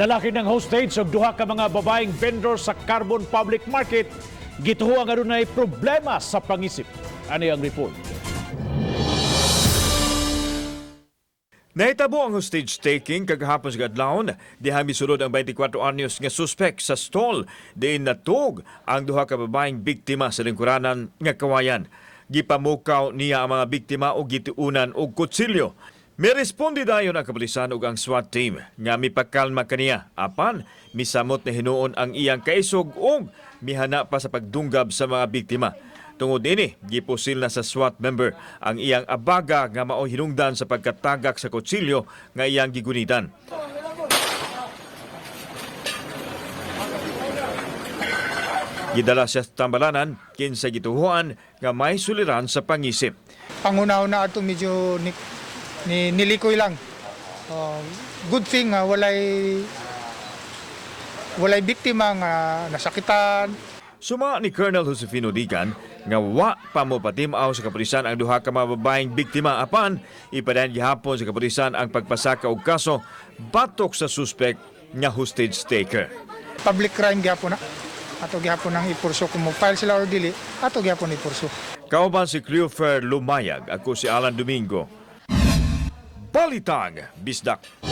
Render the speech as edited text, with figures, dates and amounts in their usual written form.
Lalaki ng hostage og duha ka mga babaeng vendor sa Carbon Public Market gituho ang adunay problema sa pangisip. Ano ang report? Nahitabo ang hostage taking kagahapon sa kadlawon diha misulod ang 24 anyos nga suspect sa stall diin natug ang duha ka babaeng biktima sa lingkuranan nga kawayan. Gipamukaw niya ang mga biktima og gituunan og kutsilyo. Miresponde dayon ang kapulisan ug ang SWAT team nga mipakalma kaniya apan misamot na hinuon ang iyang kaisog ug mihana pa sa pagdunggab sa mga biktima. Tungod ini, gipusil na sa SWAT member ang iyang abaga nga mao hinungdan sa pagkatagak sa kutsilyo nga iyang gigunitan. Gidala siya sa tambalanan kinsa gituhuan nga may suliran sa pangisip. Panguna-una ato medyo nilikoy lang. Good thing nga walay walay biktima nga nasakitan. Suma ni Colonel Josefino Digan nga wa pa mo patimaw sa kapulisan ang duha ka mga babaeng biktima apan ipadayon gihapon sa kapulisan ang pagpasaka og kaso batok sa suspect nga hostage taker. Public crime gyapon na. Ato gyapon ang ipurso kung mo file sila or dili, ato gyapon ipurso. Kauban si Cleofer Lumayag, ako si Alan Domingo. Balitang Bisdak.